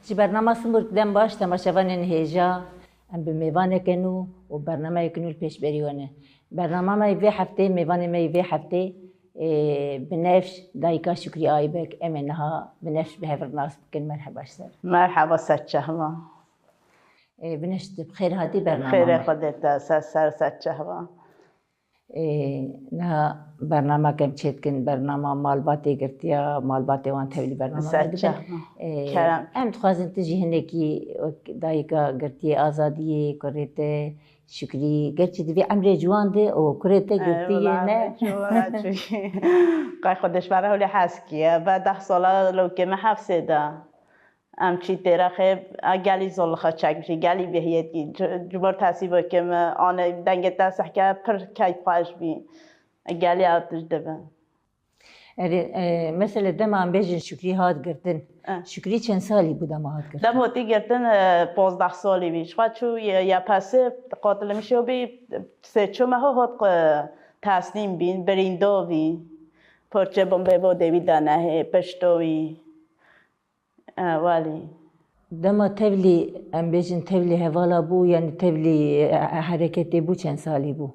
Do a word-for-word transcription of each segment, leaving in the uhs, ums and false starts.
Ji bernama Simbûrk dem baş temaşevanên hêja, em bi mêvaneke nû û bernameyeke nû li pêşberî we ne. Bernama me yê vê heftê, mêvanê me yê vê heftê, ê, Binefş, dayika Şukrî Aybek, em ê niha Binefş bi hev re nas bikin. Merheba ji ser. Merheba, ser çava. Ê, Binefş, tu bi xêr hatî bernama Xêrê me. Xwedê te ser, ser, ser çava. Ê, niha bernameke em çêdikin, bernama malbatê girtiya, malbatê wan tevlî bernama me dibin. Ê, Kerem. Em dixwazin tu jî hinekî wek dayika girtiyê azadiyê, kurê te Şukrî, gerçî di vê emrê ciwan de û kurê te girtiyê ne. Eyvallah, çû, çû. Qey xwe dişmara hewlê hez kiye. Ve deh sala lewkê me hefsê de. Em çî têrexê, a gelî zor li xwe çekmişî, gelî bêhiyetî. Ji, ji bo tesî bikim, ane dengê te sehke pir keyfxweş bî. Gelî ew tişt dibe. Erê, e, mesele dema em bêjin Şukrî hat girtin. Eh. Şukrî çend salî bû dema hat girtin? Dem hotî girtin, e, pozdeh salî bî. Ji xwe çû Y P S, qatilimîşo bî, sê ço meho hot, e, teslîm bîn, birîndo bî. Porçe bombe bo devî danehê, pişto wî. E, welî. Dema tevlî, em bêjin tevlî hevala bû, yanî tevlî, e, hereketê bû, çend salî bû?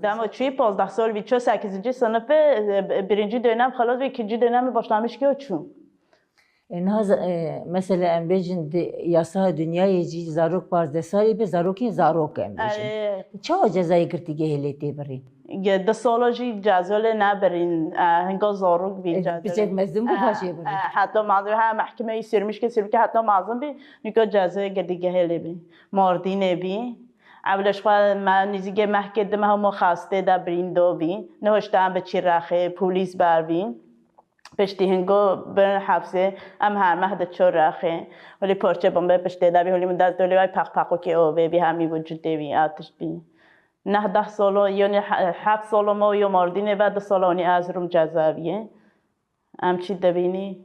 Dema çûyî pozdeh sal bî, çû sekizinci sınıfı, e, birinci dönem xelas bî, ikinci dönemi başlamış ki o çû. E, niha z-, e, mesela em bêjin di, yasa dinyayê jî zarok pazdeh salî be, zarokên zarok em bêjin. Erê. Çawa cezayê girtîgehê lê tê birîn? Ge-, di sala jî ceza lê nebirîn, e, hinga zarok bî. E, ceza lê. Piçek mezin bû, e, paşê birîn. E, heta mezin, ha, mehkemeyî sürmüş ki sürmüş ki heta mezin bî, nîka cezayê girtîgehê lê bî. Mardînê bî. Ewle ji xwe me nîzîkê mehkê di meha me xastê de birîndo bî. Nehişta em biçî rexê, polîs ber bî. Piştî hingo bin hefsê, em her meh diçû rexê. Holî porçe bombe piştê de bî, holî min dest dolê vay peq peqokê ovê bî, hemî wicudê wî atiş bî. Neh deh solo, yonî he-, heft solo me û yo Mardînê ve du solo onî ez rum cezaeviyê. Em çî dibînî?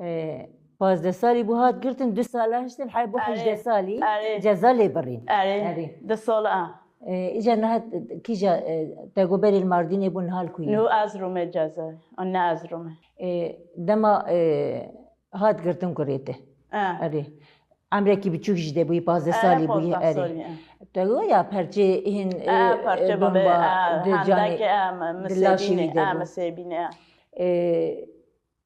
E, pazdeh salî bû hat girtin, du sala hiştin, hay bû Erê, hejdeh salî erê. Ceza lê birîn. Erê, Erê. Du sala. E, îca niha kîja, e, te got berî li Mardînê bû, niha li ku yî? Nû ez rûme ceza. An ne ez rûme. E, dema, e, hat girtin kurê te. E. Erê. Emrekî biçûk jî de bûyî, pazdeh E, salî bûyî, pazdeh erê. Salî, e. Te got ya perçê hîn, E, e, perçe bomba babe, e, di canê, hendek, e, di laşê wî de bû. Mesebîne. E,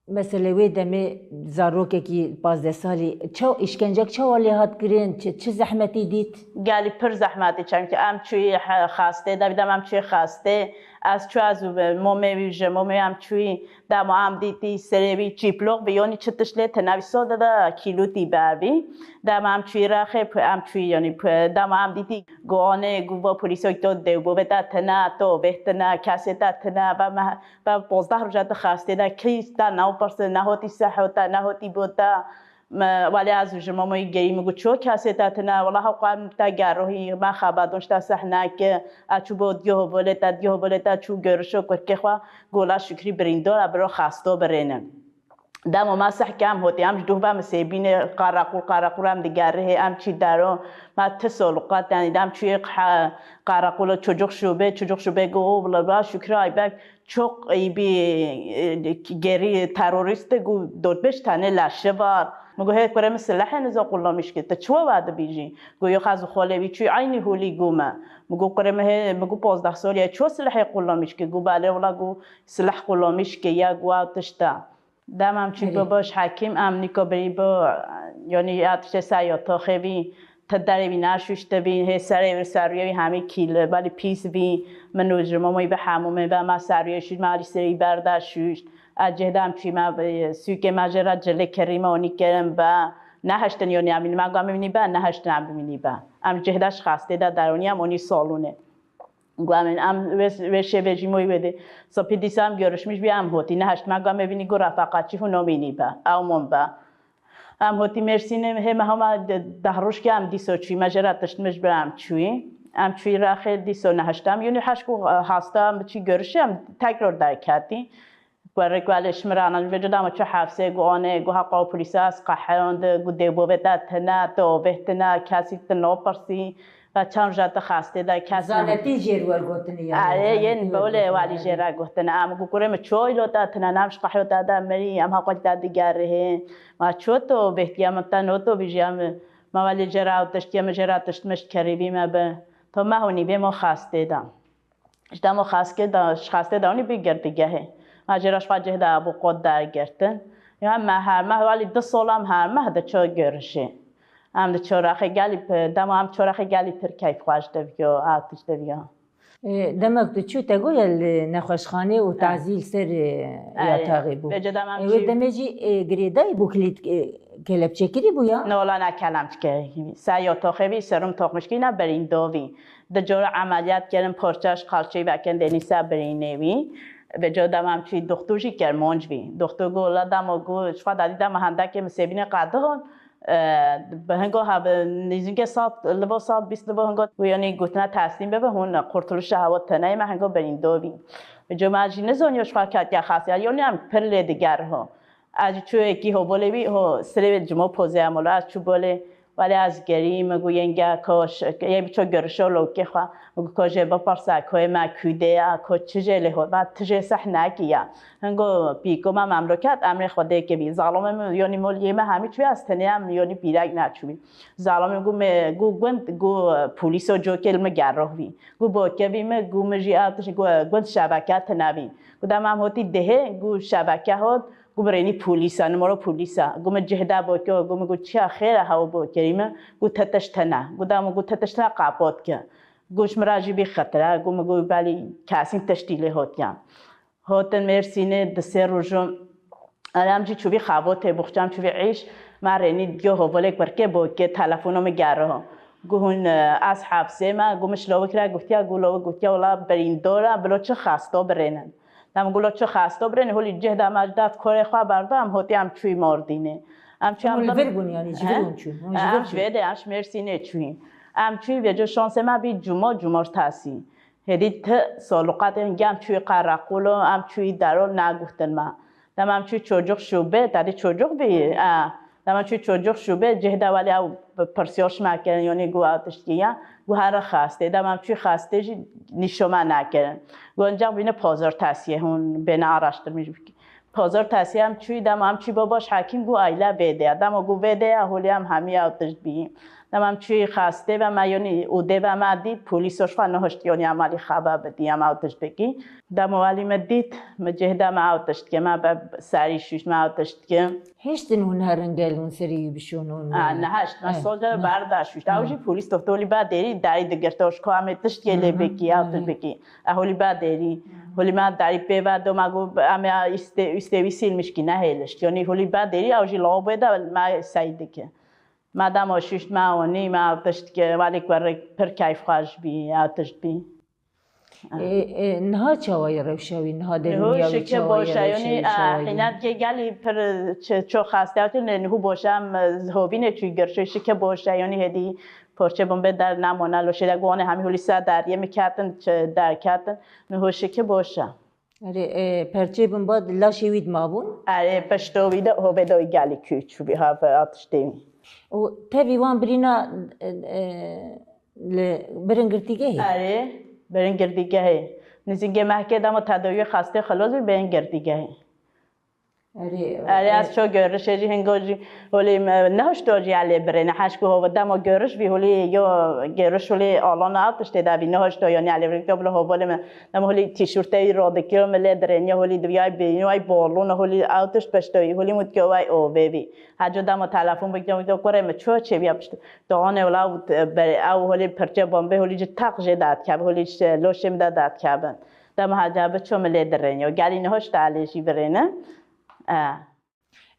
Mesele wê demê zarokekî pazdeh salî, çaw-, îşkencek çawa lê hat kirin, çi, çi zehmetî dît? Gelî pir zehmetî, çemkî em çûyî he-, xastê de, dem em çûyî xastê, ez çû ez û momê wî, ji momê em çûyî, dema em dîtî serê wî çîplok bî, yonî çi tişt lê tine bî, sode de kîlûtî ber bî. Dema em çûyî rexê, pu-, em çûyî, yonî pu-, dema em dîtî, gu anê, gu va polîsok to dew bove te tine, to bêh tine, kesê te tine, ve me Be pozdeh roja di xastê de kî te newpirse, nehotî sehota, nehotî bota. Me, welê ez ji mamoyê gerî min got, ço kesê te tine, wela hewqa te gerohî, me xebadon ji te seh neke, e çû bo diyo hobolê te, diyo hobolê te çû görişo kurkê xwe, gola Şukrî birîndor e, biro xasto birêne. Demo me seh ke em hotî, em ji duh ve misêbînê, qareqûr, qareqûr em digerihê, em çî dero, me ti sol qat, yanî dem çûyê qe-, qareqûlo çocuk şube, çocuk şube go, o, bila, ba, Şukrî Aybek, Çok iyi bir, e, geri terörist de gu dört beş tane laşı var. Mi gu hê kurê min silahê niza kullanmış ki. Te çuwa va dibîjî? Gu yok ez xolê wî çû aynî holî gu me. Mi gu kurê min hê, mi gu pozdeh sor ya çuwa silahê kullanmış ki? Gu bale wala gu silah kullanmış ki ya gu ew tişta. Dem em çî Erê. Bi baş hekîm, em nîka birî bi, yanî ya tiştê ser ya taxê bî, ti derê wî neşûştibî, hê serê wî, serûyê wî hemî kîl, belî pîs bî. Min û ji Momoyî bi hemûmê ve me serûyê şûşt, me alî serê wî berde şûşt. Ez cih de em çî me bi sûkê me jê re cilê kirî me onî kirin be. Nehiştin yanî em bînî, me got em bimînî be, nehiştin em bimînî be. Em cih de ji xastê de deronî em onî salonê. Got em, em wê, wê şevê jî moy wê dê. Sipî dîsa em görüşmüş bî, em hotî nehişt me, got em ê bînî, got refaqatçî hûn nomînî be, ew mon be. Em hotî Mêrsînê, hê me hema de-, deh roj ke em dîso çûyî, me jê re tiştmiş bi em çûyî. Em çûyî rexê dîso nehişt em. Yonî heşt ku hasta em biçî görüşê em tekrar derketî. Ku rê ku elê şimirana vê cuda me çi hefsê, gu anê, gu heqa polîsa ez qeheyande, gu dê bovê te tine, te ovê tine, kesî te napirsî. Çend roja te xastê de kes Zanetî jê re wergotinî yani. Erê, yên Zanetî bole wergotinî, walî erê. Jê re gotin. Em ku kurê min ço îlo te tine, em ji qehyo te de mirî, em heqwek te digerihê. Ma ço to bêhtiya min te no to bî jî em, ma walî jê re ew tiştiye min jê re tişt mişt kerî bî me bi. To me hûnî bê mo xastê de. Ji dema xaskê de, ji xastê de hûnî bî girtîgehê. Ma jê re ji xwe cih de bû qot dergirtin. Ya me her meh, walî du sola em her meh diço görişê. Em diço rexê gelî pi-, dema em ço rexê gelî pir keyfxweş diviyo, atiş diviyo. E, demek tu çû te goye li nexweşxanê û tazî li ser, e, Erê. Yataxê bû. Vêca dema em Ê, wê çû- demê jî, e, girêdayî bû kilît, e, kelepçekirî bû ya? Ne, wala ne kelemçke. Ser yataxê vî, serum takmışkî ne birîndo vî. Di cora emeliyat kirin, parça ji qalçeyî vekin dênî ser birînê wî. Vêca dema em çûyî doxtor jî kermanc vî. Doxtor got, wala dema got, ji xwe dadî dema hendekê min sêbînê qedixan, e, bi hingo ha bi nêzîkê sed, livo sed bîst livo hingo, yanî gotine teslîm bibe, hûn qurtulişa hewa teneyê me hingo birîndo vî. Vêca me jî nizaniyo ji xwe ketiya xasî, yanî em pir lê digeriho. Ez jî çûyekî hobolê wî, ho, sirê wê cimo pozê em ola, ez çû bolê, welê ez gerî, min got, yenge, ko ş-, yê biço görüşo lawikê xwe, min got, ko jê biperse, ko yê me kûdê ya, ko çi jê lê hot, me ti jê seh nekî ya. Hingo pîko me memleket, emrê Xwedê kevî. Zalimê min, yonî mol yê me hemî çûyî, ez tenê em, yonî pîrek neçûyî. Zalimê got, me, got, gund, got, polîso cokê li min gerroh vî. Got, bokevî me, got, min jî ev tişt, got, gund şebeke tine vî. Got, dema em hotî dehê, got, şebeke hot, Got, "Birênî polîsa, nimero polîsa." Got, "Min cih de bokê." Got, "Min got, çiya xêr e, hewa bokerî min?" Got, "Te tişt tene." Got, "Dama got, te tişt tene, qapot ke." Got, "Ji min re jî bî xetir e." Got, "Min got, belî kesîn tiştî lê hotiya." Hotin Mêrsînê di sê roj o. Erê, em jî çûvî xabotê, boxçam çûvî îş. Me rênî diyo hovolek birkê bokê, telefono min geriho. Got, "Hûn, e, ez hefsê me." Got, "Min ji lawik re gotiya." Got, lawik gotiya, "Wala birîndor e, bilo çi xasto birênin." Dem gulo çi xasto birêne, holî cih de me ji dest korê xwe berda, em hotî em çûyî Mardînê. Em çûyî Hûn li vir bûn, yanî ji vir hûn çûn? Hûn ji vir çûn? Em ji vê de, em ji Mêrsînê çûyîn. Em çûyî vêca şansê me bî cuma, cumartesî. Hêdî ti saloqatê hingê em çûyî qereqolo, em çûyî dero, neguhtin me. Dem em çûyî çocuk şube, tadî çocuk bî, e, Dema çû çocuk şube, cih de welê ew pirsiyar ji me kirin, yanî got ew tiştkî ye. Got here xastê. Dema em çû xastê jî nîşo me nekirin. Got ancak bîne pazartesiye hûn bêne araştirmiş bikî. Pazartesiye em çûyî, dema em çûyî bo başhekîm got aile vê de ye. Dema got vê de ye, holê em hemî ew tişt bî. Dema em çûyî xastê ve me yanî û dê ve me dît, polîso ji xwe nehişt yanî em alî xeber bidî, em ew tişt bikî. Dema welî me dît, me cih de me ew tişt ke, me be serî şûşt, me ew tişt ke. Hiştin hûn herin gel hûn serî wî bişûn hûn A, wî. Neheşt, me Eh, soca ne. Berda şûşt. Ew jî polîs doxtor holî ba derî, derî digirto, ji ku em ê tişt ke lê Hı hı, bikî, ew hı hı. tişt bikî. E, holî ba derî. Holî me derî pê ve do, me got, em ê îstê, îstê wî sîlmişkî nehêlişt. Yanî holî ba derî, ew jî lawabê de me sey dike. Me dema şûşt, me onî, me ew tişt ke, welê ku rê pir keyfxweş bî, ew tişt bî. Ê, ê, niha çawa ye rewşa wî? Niha Niho derûniya wî şike çawa ye? Boş e, Rewşa yanî, wî çawa eh, ye? Hîna ke gelî pir çi-, ço xastiyatî ne, niho boş e, em, eh, hovînê çû girşê şike boş e, yanî hêdî porçe bombe der nemone, loşê de guanê hemî holî ser deriyê min ketin, çi-, derketin, niho şike boş e. Erê, e, perçê bin bad laşê wî dima bûn? Erê, pişto wî de, hovê de wî gelî kû çû bî, ha, ve atiştê wî. Û tevî wan birîna, e, e, Li birin girtîgehê? Erê, birin girtîgehê. Nizîngê mehkê dema tedawiyê xastê xilas bî, birin girtîgehê. Erê, Erê, ez e, ço görişê jî hingo jî holê me nehişto jî elê birêne. Heşku hova dema görüş bî holê yo görüş holê alana ew tiştê de bî nehişto yanî elê birêne. Bila hovalê me dema holê tîşurtê wî radikiro me lê dirêniye holê diviyay bî, ay bolona holê ew tişt peşto wî holê mutke way ovê bî. Heco dema telefon bikiro, bikiro kurê me ço çêbiya pişt. Doxanê wila û te-, be-, ew holê pirçe bombê holî ji teq jê dadikevin, holî ji loşê min de dadikevin. Dema hece biço min lê dirêniyo. Gelî niho ji talê jî birêne. E.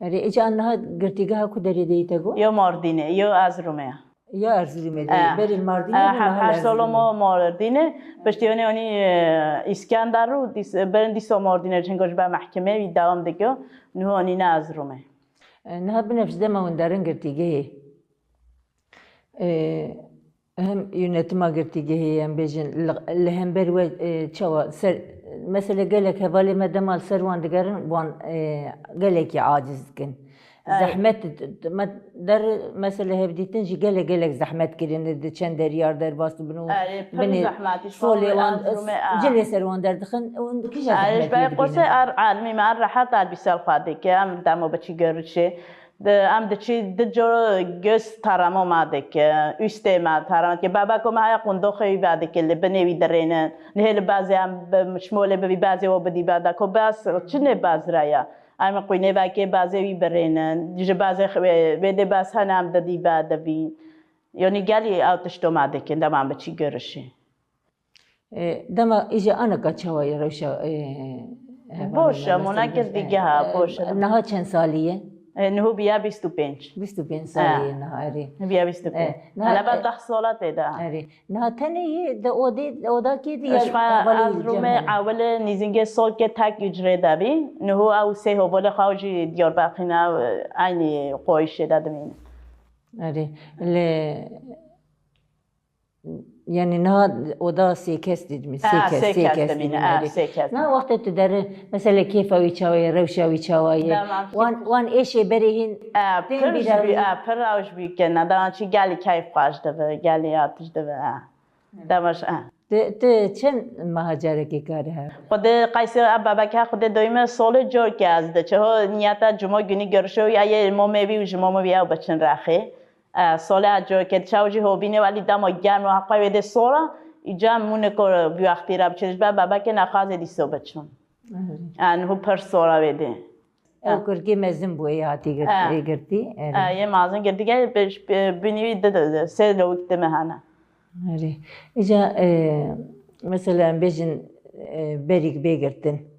Erê, ê ca niha girtîgeha ku derê de yî te got? Yo Mardînê, yo Erzurumê. Ya Erzurumê de, E. berê li Mardînê E, bû, he-, niha li her solo Erzurumê. mo Mardînê. Piştî onî, onî, e, Îskender û dîs-, berin dîsa Mardînê, çinko ji ber mehkemê wî dewam dike. Niho onî ne Erzurumê. E, niha binevş dema hûn derin girtîgehê. E, hem yönetima girtîgehê, em bêjin, li, li hember we, e, çawa ser, mesela gelek hevalê me dema li ser wan digerin, wan, e, gelekî aciz dikin. Zehmet, me der mesela hevdîtin jî gelek gelek zehmet kirine, di çend deriyar derbas dibin û Erê, pir binê zehmetî, solê wan, Erzurumê, a. cilê ser wan derdixin û kîja Erê, ji zehmetiyê ber dibînin. Qosê er elmî me, er rehet elbîsel xwe dike, em demo biçî görüşê. Di, em diçî di cor göz tarama ma dike, üstê ma tarama dike. Bebeko me heye qundoxê wî vedike, li binê wî dirênin. Nihê li bazê em bi şmolê bivî, bazê we bidî beda. Ko bas, çi ne baz re ya? Em qwînê vekê bazê wî birênin. Ji bazê xwe, wê dê baz hene em didî be dibî. Yanî gelî ew tişto ma dikin, dema em biçî görüşê. E, dema îje anaka çawa ye rewşa, e, hevalê Boş me, e, mesela mûnekir boş, dige e, ha, e, boş e. Niha çend salî ye? E, niha biya bîst û pênc. Bîst û pênc salî ye niha, erê. Biya bîst û pênc. E, niha, Hele e, ben deh sala tê de. Erê. Niha tenê yê di odê, odakê di Ji xwe hevalê Erzurumê cem hene. Ewilê nîzingê solkê tek ucrê de bî. Niha ew sê hovalê xwe jî Diyarbekirî ne, eynî qoyişê de dimînin. Erê. Lê Yani niha oda sê kes didimî, sê Ha, kes, sê sê kes kes dimîne, dimîne, ha, erê. Sê kes. Niha wextê tu deri, mesela kêfa wî çawa ye, rewşa wî çawa ye? Dema Wan, wan êşê berê hîn E, tên pir bîra ji bî, wî. e, pir ew ji bî ke ne, dema çî gelî keyf xweş dibi, gelî yatij dibi, e. Dema ji, e. Tu, tu çend meha carekê karî he? Xwedê qeysê e bebek he, xwedê doyme solê cor ke ez diçe. Ho niyeta cuma günü görüşe ya yê momê wî û ji momê wî ew biçin rexê. E, solê a cor ke çaw jî hobînê welî dema germ û heqay wê dê sora, îca mûne ko bi wextî re biçe, ji ber bebekê nexwaze dîso biçin. Erê. E, niho pir sora wê dê. Ew E. kurkê mezin bû, ê hatî girt-, E. ê girtî, erê. E, yê mezin girtî, gel bi-, bi-, binî wî di, di, di, sê lewik di me hene. Erê. Îca, e, mesela em bêjin, e, berîk bê girtin.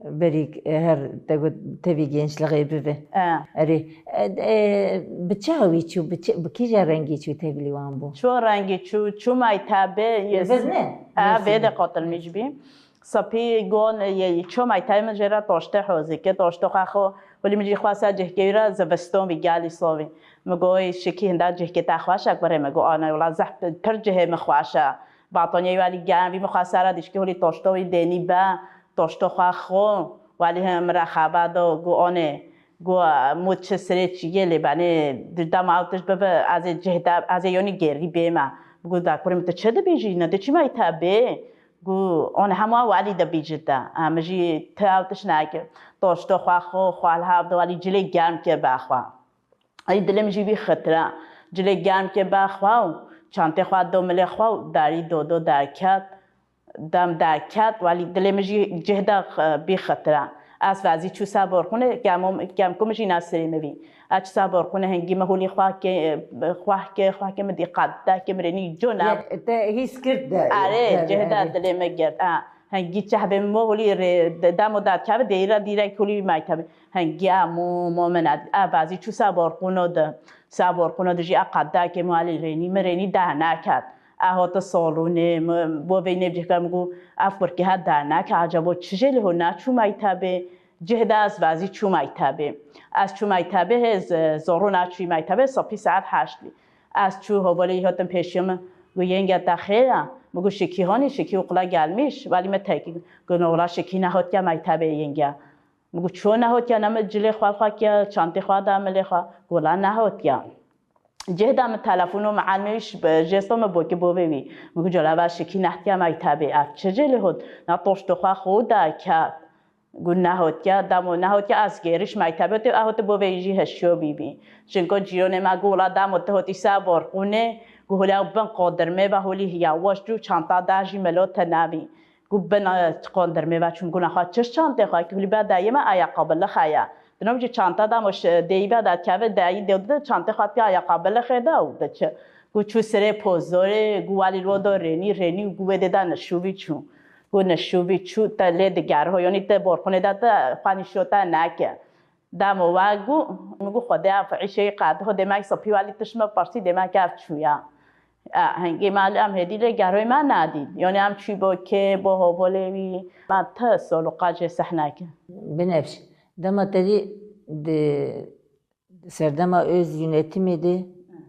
Berîk, e, her te got tevî gençlixê bibe. E. Erê. E, e, bi çi hawî çû, bi çi, bi kîja rengî çû tevlî wan bû? Ço rengî çû, çû maytebê, Li vir ne? E, vê de qatilmî ji bî. Sapî gon, e, ço maytebê min jê re toşte hozî ke, toşto xwe xo, welî min jî xwesta cihkê wî re ziviston bî, gelî sovî. Min got, "Ey şikî hinda cihkê te xweş e?" Kurê min got, "Ana, wela zehf pir cihê min xweş e." Batoniyê wî welî germ bî, min xwesta re dîşkî holî toşto wî dênî be. Toşto xwe xo, welî him re xeba do, gu onê, gu, mû çi sirê çi yê lê benê, di dema ew tişt bibe, ez ê cih de, ez ê yonî gêrî bême. Gu da kurê min, tu çi dibîjî? Ne, tu çima îta bê? Gu onê hema welî dibîjite. Em jî ti ew tişt neke. Toşto xwe xo, xwe li hev do, welî cilê germ ke be xwe. Ey dilê min jî bî xitira. Cilê germ ke be xwe û çantê xwe do milê xwe û darî do do derket. Dem derket, welî dilê min jî cih de x-, bî xitira. Ez vezî çû ser borxûnê, kemo-, kemko min jî nasirê min bî. Ez çû ser borxûnê, hingî min holî xwe ke, xwe ke, xwe ke min dîqet de ke min rênî cona. Ye, te hîs kir de, Erê, de, cih de erê. Dilê min girt. Ha. Hingî çehbê min holî rê, de-, demo derkeve, deyî re dîrek holî maytebê. Hingî a mo, mo min a, a bazî çû ser borxûno de. Ser borxûno de jî a qedekê min welî rênî, min rênî derneket. A hate salonê, min bo vê nêvcihkar min got, ev kurkî ha derneket, acaba çi jê lê ho naçû maytebê? Cih de ez bazî çû maytebê. Ez çû maytebê, hê z-, zorû naçûyî maytebê, sapî saet heşt bî. Ez çû, hovalê yî hatin pêşiya min, got, "Yenge te xêr e?" Min got, "Şikî hanî, Şikî okula gelmiş." Welî min tekî got, "Ola Şikî nehatiye maytebê yenge." Min got, "Ço nehatiye, ne min cilê xwe li xwe kiye, çantê xwe da milê xwe." Got, "La nehatiye." Cih da min telefono, min elmê wî ji jesto min bokî bo vê wî. Min got, "Cola va Şikî nehatiye maytebê, ev çi cilê hot? Na toşto xwe xo derket." Got, "Nehotiya, damo nehotiya, ez gêriş mektebê tê, eho tu bo vê jî hişyo bîbî." Çinko cîronê me got, "Wela damo tu hotî ser borqûnê." Got, "Hûlê ew bin qodirmê ve hûlî hiya weş cû çanta da jî melo te nabî." Got, "Bin, e, qodirmê ve çûm." Got, "Naxa çiş çantê xwe ki hûlî be dayê me ayakkabılık heye." Dinom jî çanta damo şi-, deyî ve da keve dayî de, de çantê xwe tiya ayakkabılık ê da û de çi. Got, "Çû sirê pozorê, got, welî lo do rênî, rênî û got, wê dê da nişûvî çû." Got, "Nişûvî çû, te lê digeriho, yonî te borxûnê de te xwe nîşo te neke." Demo we got, min got, "Xwedê ev îşê qediho, demek sapî welî tişt me parsî, demek ev çûya." E, hingê me li em hêdî lê geroyê me nadî. Yonî em çû bo kê, bo hobolê wî, me ti soluqa jê seh neke. Binevş, dema te dî di Serdema öz yönetimê de,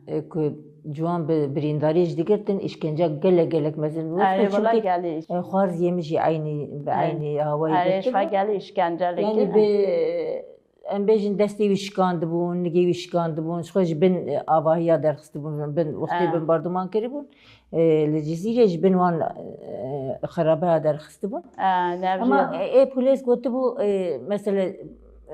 e, ku ciwan bi birîndarî jî digirtin, îşkence gelek gelek mezin bû. Erê, wela gelî. Çimkî, e, xwarziyê min jî eynî, bi eynî hawayî girtibû. Erê, gelî îşkence lê. Yanî bi, Em bêjin destê wî şikandibûn, nigê wî şikandibûn, ji xwe ji bin, e, avahiya derxistibûn, bin wextê Eh. bombarduman kiribûn. E, li Cizîrê ji bin wan, e, xerabeya derxistibûn. Eh, ne Ama, bijî. e, ê polês gotibû, e, mesele,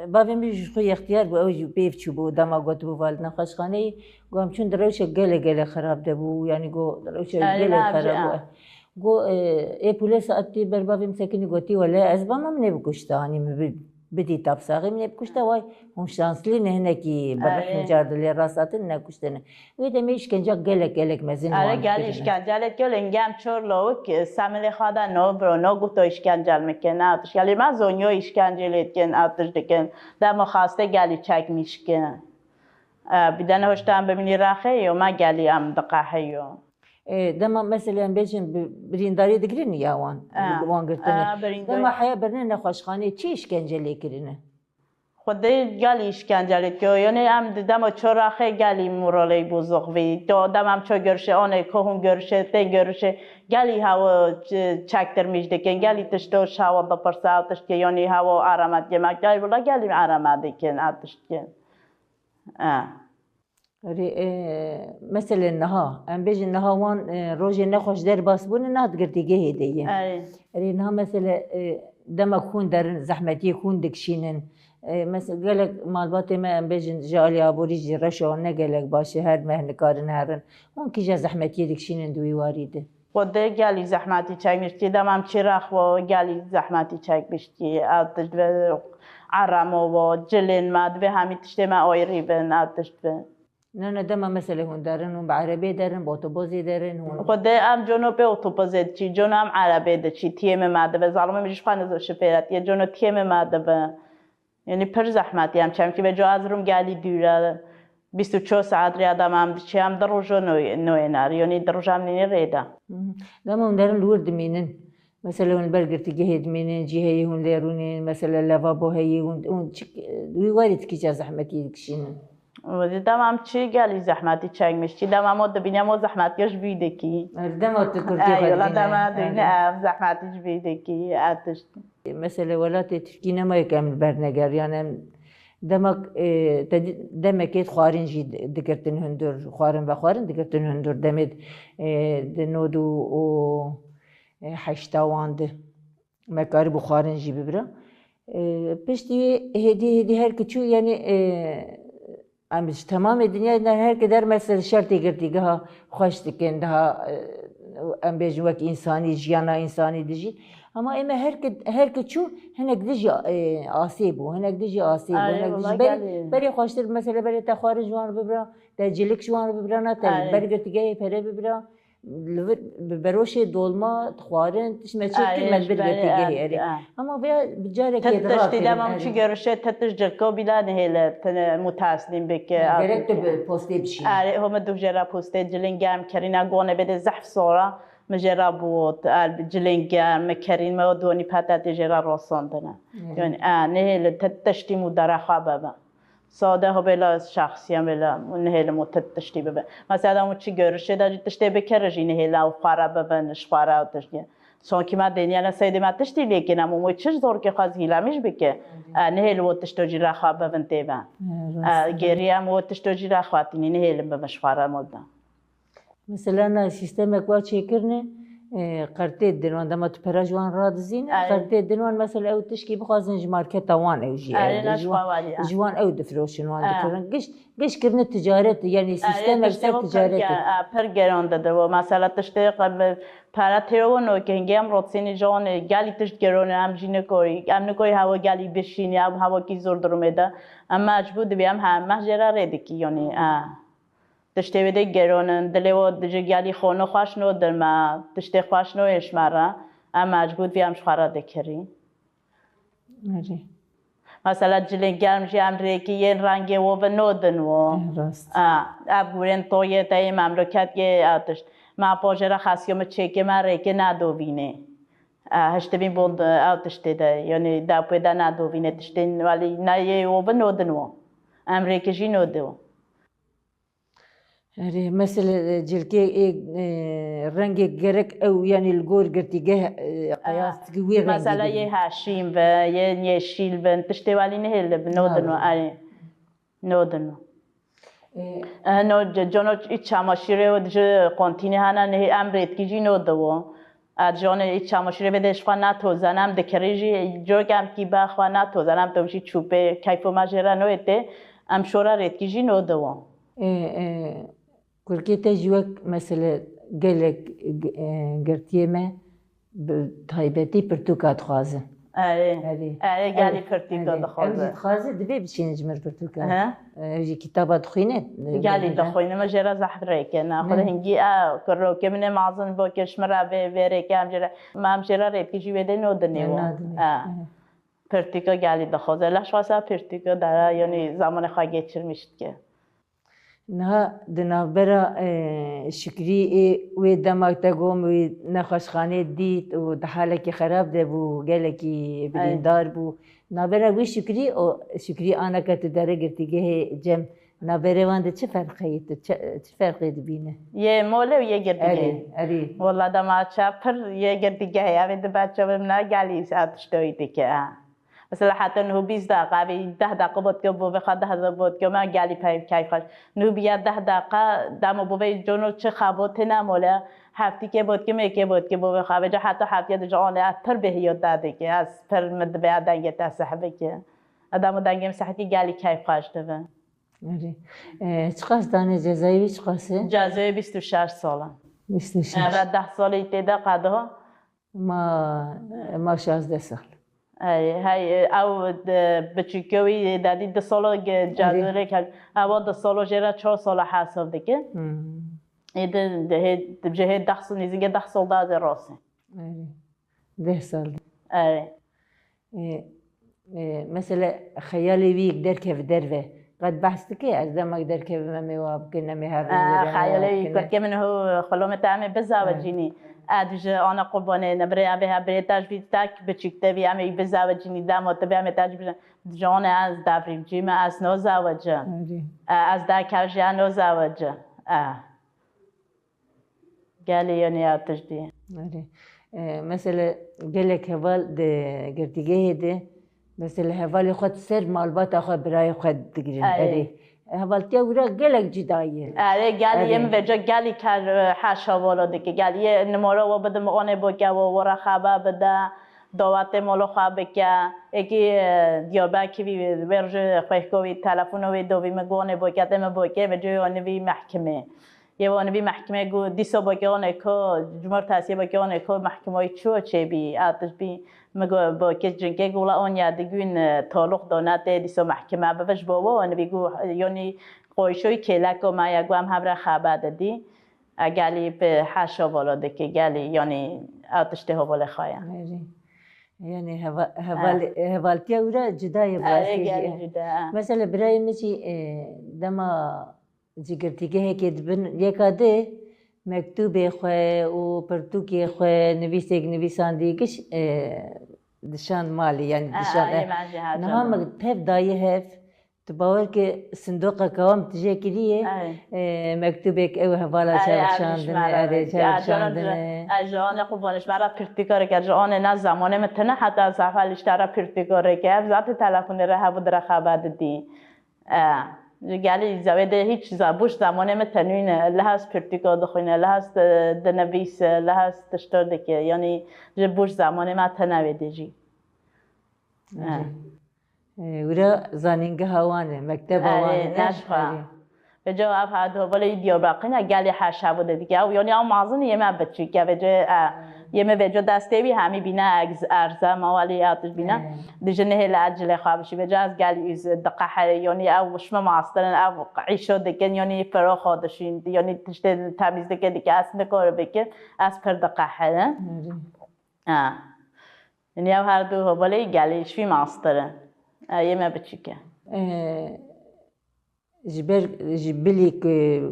bavê min ji xwe yextiyar bû, ew jî pêv çûbû, dema gotibû val nexweşxaneyê, got em çûn di rewşek gelek, gelek xerab de bû, yanî got rewşek Eh, gelek ne xerab bû. bijî, eh. Got, e, ê polês hatî ber bavê min sekinî gotî, wele ez bama min ê bikuşta, hanî min bi-, bidîta bi saxê min ê bikuşta, way hûn şanslî ne, hinekî bi rih Erê. min car dilê rast hatin nekuştine. Wê demê îşkenca gelek, gelek mezin Erê, wan gelî kirine. îşkence lê dike, lê hingê em çor lawik, e, semilê xwe de no biro, no guto îşkence min ke, ne atiş. Gelî me zonyo îşkence lê dikin, atiş dikin. Dema xaste gelî çekmiş ke. E, bir tane hoştan bimînî raxê, yo me gelî em diqehiyo. E, dema mesela em bêjin bi-, birîndarî digirin ya wan, E, wan girtine. e, birîndarî. Dema heya birine nexweşxanê çi îşkence lê kirine? Xwedê gelî îşkence lê dikiyo. Yanî em di dema ço raxê gelî moralê bozuk vî. To dema em ço görüşe, anê ko hûn görüşe, tê görüşe. Gelî hewa ç-, çektirmîş dikin. Gelî tişto şawa dipirse, ew tişt ke yanî hewa arama dikin. Me gelî wila gelî arama dikin, ew tişt ke. E. Erê, e, mesele niha, em bêjin niha wan, e, rojê nexweş derbas bûne, niha di girtîgehê de ye. Erê. Erê, niha mesele, e, demek hûn derin, zehmetiyê hûn dikişînin. E, mes-, gelek malbatê me, em bêjin, ji alî aborî jî reşa wan ne gelek baş e, her meh nikarin herin. Hûn kîja zehmetiyê dikişînin di wî warî de? Xwedê gelî zehmetî çekmiştî, dema em çî raxwe gelî zehmetî çekmiştî. Ev tişt ve eremo ve, cilên me, divê hemî tiştê me ayrî bin, ev tişt ve. Ne, ne, dema mesele hûn derin, hûn bi erebê derin, bi otobozê derin, hûn Xwedê em cono pê otobozê diçî, cono em erebê diçî, tiyê me me dibe, zalimê min ji xwe nizo şifêretiye, cono tiyê me me dibe. Yanî pir zehmetî em çemkî be, co ez rum gelî dûre, bîst û çar saet rê dema em diçî, em di rojo noyê, noyê nar, yanî di roja em nînê rê de. Hı hı. Dema hûn derin li wir dimînin. Mesela hûn li ber girtîgehê dimînin, cî heyî hûn lê rûnîn, mesela lavabo heyî, hûn, hûn çi, wî warî tikî ca zehmetî dikişînin? Wê dema em çi gelî zehmetî çekmiş, çi dema mo dibîne mo zehmetiya ji bî dikî. Dema tu Kurtê Ey, xwe yola dibîne. dema dibîne Erê. ev zehmetî ji bî dikî, ev tişt. Mesela welatê Tirkî nema yek em li ber neger, yani em demek, e, te di-, demekê xwarin jî di-, digirtin hundur, xwarin vexwarin digirtin hundur demê, e, di nod û, û, e, heşta wan di. Me karîbû xwarin jî bibira. E, piştî wê hêdî hêdî her ki çû, yanî, e, em ji temamê dinyayê de her ki der mesela şertê girtîgeha xweş dikin, daha, e, em bêjin wek însanî, jiyana însanî dijîn. Ama ême her ki, her ki çû hinek dijî, e, asê bû, hinek dijî asê bû, Ay, hinek dijî wala berê, gelê. berê xweştir mesela berê te xwarin ji wan bibira, te cilik ji wan bibira, na te Ay. ber girtîgehê pere bibira. Li vir bi beroşê dolma, xwarin, tişt me çêkir, Erê, me ji bir berê, girtîgehê erê, erê. erê. Ama veya bi carekê Ti tiştî dema çi gerişe, ti tişt cirko bîla nihêle, ti mutaslîm bike, Gerek tu bi postê bişînî. Erê, home du jêra postê cilên germ kerîna gone bede zehf sora, mi jêra bût, er cilên germ, mi kerîn, me o donî pete tê jêra rosandine. Erê. Yani, e, nihêle, ti tiştî mudara xwe bebe. Sade ho bêla şexsiyen bêla, nihêlim û ti tiştî bibe. Mesela, û çi görüşê de jî tiştê bikere jî nihêla û xwara bibin, ji xwara û tiştê. Sonkî me dêniyene seydê me tiştî lêkin, em û çi ji zorkê xwe zîlemîş bike. E, nihêlim û tişto jî re xwe bibin tê be. E, rast. E, gêrî em û tişto jî re xwe tînî, nihêlim bibin ji xwara moda. Mesela na sîstemek wa çêkirine, e, qertê din wan dema tu pera ji wan radizîne, Erê. qertê din wan mesela ew tişkî bixwazin ji marketa wan ew jî Erê, ew na ji ji wan, xwe varî, e. ji wan ew difiroşin wan E. dikirin. Giş, giş kirine ticaret, yani Erê, sîstemek tiştê ser o pir ticaret. ge-, e, pir geron dide o. Mesela tiştê qe-, pera têro no ki hingê em rotsînî ji wan, e, gelî tişt geron e, em jî nikorî, em nikorî hewa gelî bişînî, em hewa kî zor durumê de. Em mecbûr dibî, em her meh jê re rê dikî, yani, e. Tiştê wê dê geron in, dilê we ji gelî xwe nexweş no dir me, tiştê xweş no ên ji me re, em mecbûr vî em ji xwe re dikirî. Erê. Mesela cilên germ jî em rêkî yên rengê wo bi no din wo. Eh, rast. A, ev gurên toyê te yê memleket yê, ev tişt. Me pojê re xesiyo min çêkê me rêkê nedovînê. A, hiştibîn bon di, ew tiştê de, yanî depê de nedovînê tiştên welî ne yê wo bi no din wo. Em rêkê jî no din wo. Erê, mesela, e, cilkê, e, e, rengê gerek ew, yanî li gor girtîgeh, e, qeyas dike wî rengî. Mesela yê heşîn be, yê yeşîl bin, tiştê welî nehêle bi, nodin o, erê. Nodin o. E, E, no, c-, cono iç çamaşîrê û ji kontînê hene, nehê em rêtkî jî nodiwo. Ez ji onê îç çamaşîrê bide ji xwe natozen, em dikirî jî, cok em kî be xwe natozen, em to jî çûpê, keyfo me jê re noyê tê, em şora rêtkî jî nodiwo. Ê, ê, kurkê te jî wek mesele gelek, e, girtiyê me bi taybetî pirtûka dixwazin. Erê. Erê. Erê, gelî Ew, pirtûka erê. Ew dixwaze. Jî dixwaze, divê bişîne ji mir pirtûka. He. Ew jî kitaba dixwîne. Gelî dixwîne, me jê re zehf rêke. Na, xwe de Hı. hingî, e, kurokê min ê mazin bo ke ji min re vê, vê rêke, em jê re, ma em jê re rêtkî jî wê dê no dinê Ne, wo. nadinê. E. Hı. Pirtûka gelî dixwaze. Leş xwasa pirtûka dara, yanî zamanê xwe geçirmiş dike. Niha di navbera, e, Şikrî ê wê dema te got wî nexweşxanê dît û di halekî xerab de bû, gelekî Ey. birîndar bû. Navbera wî Şikrî û Şikrî aneke tu dere girtîgehê Cem, navberê wan de çi ferqê ye tu, çi, çi ferqê dibîne? Yê mole û yê girtîgehê. Erê, erê. Wela dema ça pir yê girtîgehê, ev ê dibe çavê min a gelî saet tiştoyî dike, ha. Mesela heta niho bîst deqa, vê deh deqa bot ke bo vê xwe deh deqa bot ke, me gelî pey keyf xweş. Niho biya deh deqa, demo bo vê cono çi xebotê ne mole, heftî ke bot ke, mê ke bot ke bo vê xwe. Vêca heta heftiye de ji anê ez pir bêhiyo te dike, ez pir min dibe ya dengê te seh bike. Edamo dengê min seh ke gelî keyf xweş dibe. Erê. E, çiqas dane cezayê wî çiqas e? Cezayê bîst û şeş sal e. Bîst û şeş. Eve deh salî tê de qediho. Ma, ma şazdeh sal. Hey, hey, ew di biçûkê wî dadî du salo ge-, Erê. cazûrek hel-, ewa du salo jê re çar sala hesab dike. Hmm. Ê di, di hê, di cihê deh sal, nêzîkê deh sal da ez ê rastî. Erê. Deh sal. Erê. Ê, ê, mesele xeyalê wî yek derkeve derve. Qet behs dike, ez dema derkevim em ê wa bikin, em ê hev Aa, rûnê xeyalê wî bikine. Kurkê min ho xulomê te em ê bizawicînî. Aa. Ez ji ana qurbanê ne birê, em ê hev birê te ji vî tek biçûk te vî em ê wî bizawicînî, dema tu bê em ê te ji bijin. Ji anê ez devrîmcî me, ez nozawici. Erê. Aa, ez derkev jî ez nozawici. Aa. Gelê yanî ya tiştî. Erê. E, mesele gelek heval di girtîgehê de, mesele hevalê xwe di ser malbata xwe, birayê xwe digirin. Erê. Erê. Hevaltiya wira gelek cuda ye. Erê, gelî Erê. yê min veca gelî ker, e, heşa vala dike. Gelî yê nimara wa bidim, anê bo ke wa, wa re xeber bide, dawetê mala xwe bike. Êkî, e, Diyarbekirî wê, wê rojê xwehka wî, telefona wê dovî min, got anê bo ke, tê min bo ke, veca yanî vî mehkemê. Yê wan vî mehkimê got, dîsa bakê anê ko, cumartesiyê bakê anê ko, mehkimay çi çêbî, atiş bî, mi got, bakê cinkê got, wela an ya digûn, e, taloq dane tê, dîsa mehkime bibe ji bo wan vî got, yanî qoyşoy kêleko me ya got, em hev re xeber didî. E, gelî bi heşa vala dike, gelî, yanî atiş tê hevalê xwe ye. Erê. Yanî heva-, heval-, hevaltiya wira cuda ye bi Erê, rastî jî. Gelî cuda, e. Mesela birayê min jî, e, dema Ji girtîgehekê dibin yeka dê mektûbê xwe û pirtûkê xwe, nivîsek nivîsandî giş, e, dişan malê, yanî A, dişan, a, e, yê me jî her niha cara. Me tev dayî hev, tu bawer ke sindoqeke wan tije kiriye, Ay. e, mektûbek ew hevala Ay, çav ev şandine, jî me re erê, çav şandine. Ez ji ane qurbanê ji me re pirtûkarek e, ji ane ne zamanê min tine, heta ez heval îşte re pirtûkarek e, ev zaten telefonê re hebû dire xeber didî. E, ji gelî zewê de hîç za-, boş zamanê me tenûyne, lehaz pirtûka dixwîne, lehaz, e, dinivîse, lehaz tişta dike. Yanî ji boş zamanê me tene wê de jî. E. E, wira zanîngeha wan e, mekteba wan e, Erê, ne? Neşxa. Erê. Vêca ev her du hevalê Diyarbekirî ne, gelê heşa bû de dike. Ew, yanî ew mezin yê me biçûk e, vêca, e, yê me vêca destê wî hemî bîne egz-, erze, ma welî ya tij bîne. He. Dijî nehêle ez cilê xwe bişî. Vêca ez gelî îz diqeherî, yanî ew ji me mastir in, ew îşo dikin, yanî firaxa dişîn, yanî tiştê temîzlikê dike, ez nikare bikim, ez pir diqeherim. Erê. Ha. Yanî ew her du hevalê gelî ji wî mastir in. E, yê me biçûk e. E, Ji ber, ji bilî ku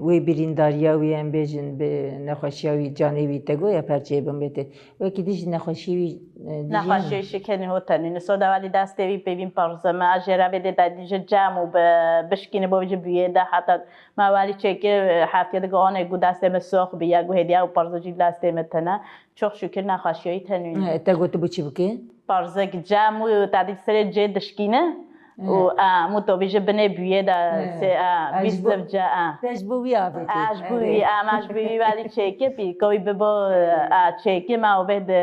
wê birîndariya wî, em bêjin, bi nexweşiya wî, canê wî te got ya perçeyê bin bê tê. Wekî dî ji nexweşiyê wî, e, dijî Nexweşiyê şikenî ho tenî. Niso de welî destê wî pêvîn perze me. A jê re bê dê te dî ji cem û bi, bişkîni bo ji bûyê de heta me welî çêkir, e, heftê de got, anê got destê me sox bî, ya got hêdiya û perze jî destê me tene. Çok şükür nexweşiyê wî tenî. E, te gotibû çi bike? Perzik cem û te dî serê cê dişkîne. Û, a, mû tovî ji binê bûyê de, se, a, Ez ji bîst bo, liv ce, a. Te ji bo wî avêtî. A, ji bo wî, a, ma ji bo wî welî çêkî, pî, ko wî bibo, a, çêkî, ma ovê de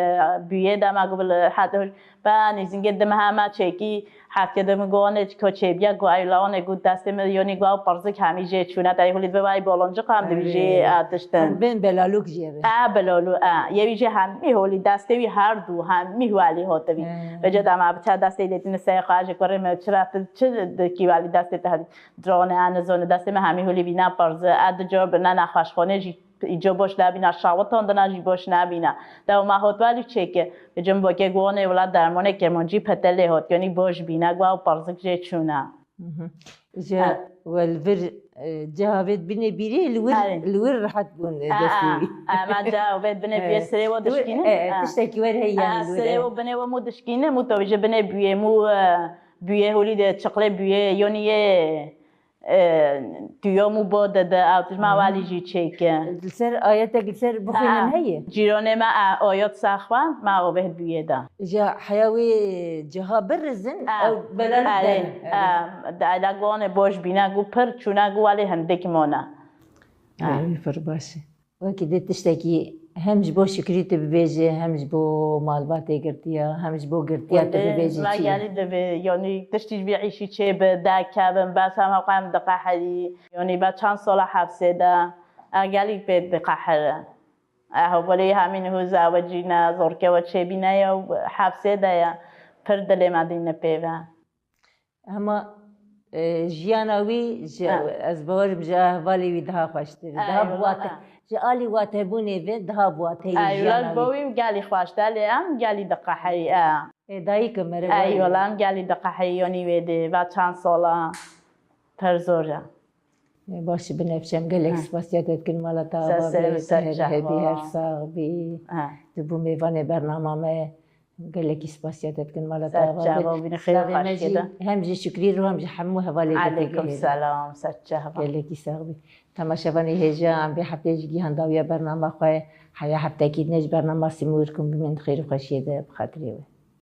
bûyê de, ma got, heta, ba, nêzîngê di meha ma çêkî, heftê de min got, anê, ko çêbiya, got, ay, la, anê, got, destê min, yonî, got, ew perzik hemî jê çûne, te holî bibe, ay, boloncik hem dibî jê, a, tiştin. Bên belalûk jê re. A, belalû, a. Yê wî jê hemî holî, destê wî her du, hemî welî hotibî. Vêca dema bi çar destê lêtîne serê xwe, ji kurê me çira tu çi dikî welî destê te hevî. Drone, a, nizone, destê me hemî holî bîna perze. A, di cor bina nexweşxanê jî îco boş nabîna, şawitandina jî boş nabîna. Dew ma hot welî çêke. Vêca min bokê gonê wila dermonê kêmoncî petelê hot. Yonî boş bîna, gwa û perzik jê çûna. Mhm. Ji Ha. we li vir, e, ciha vê binê bîrê li wir, Erê. li wir rehet bûn, e, Ha, destê ha. wî. Ha, ma ciha vê binê bîrê Evet. sirê wo Li wir, dişkîne. e, Ha. tiştekî wer heye Ha, yani li wir, sirê e. wo binê wo mû dişkîne, mû to ji binê bûyê, mû, e, bûyê holî de çiqlê bûyê, yonî yê, e, tûyo mû bo de de, ew tişt ma Hı hı. welî jî çêke. Li ser ayetek li ser bixwînin Ha. heye? Cîronê me, e, ayet saxwan, ma o vê bûyê de. Ji heya wê ciha birizin, Ha. ew belalî Erê, derin. ha, de, de gonê boş bîna, gu pir çûna, gu welê hindik mona. Ha. Erê, pir baş e. Wekî dê tiştekî hem ji bo Şikrî tu bibêje, hem ji bo malbatê girtiya, hem ji bo girtiya tu Wendê bibêje me çi ye? gelî divê, yanî tiştî ji vê îşî çê bi, derkevin, bes hema xwe em diqehirî. Yanî ve çend sala hepsê de, e, gelî pê diqehire. E, hevalê hemî niho zewecîne, zorke we çêbîne ye û hepsê de ye. Pir dilê me dîne pê ve. Hema, e, jiyana wî ji, Ha. ez bawerim ji hevalê wî daha xweştir, Ha, daha bi eyvallah, wate, ha. ji alî watebûnê ve daha bi wateyê Ha, jiyana eyvallah, wî. bo wî gelî xweş, delê em gelî diqehirî, e. E, dayîk e, mere Eyvallah, em gelî diqehirî, yanî wê dê, ve çend sala pir zor e. E, baş e, binevşem, gelek Ha. spasiya te dikin, mala te Ser ava ser be, û ser te her çehva. hebî, her sax bî. Ha. Tu bû mêvanê bernama me. Gelekî spasiya te dikin, mala te Ser ava çava bin. bîne, xêr Slavê me xweşiyê jî de. hem ji Şikrî re hem ji hemû hevalê te Aleykum têgihê. selam, ser çava. Gelekî sax bî. Temaşevanê hêja, em vê hefteyê jî gihan dawiya bernama xwe. Heya heftekî dinê ji bernama Simûr kum bimîn xêr û xweşiyê de bi xatirê we.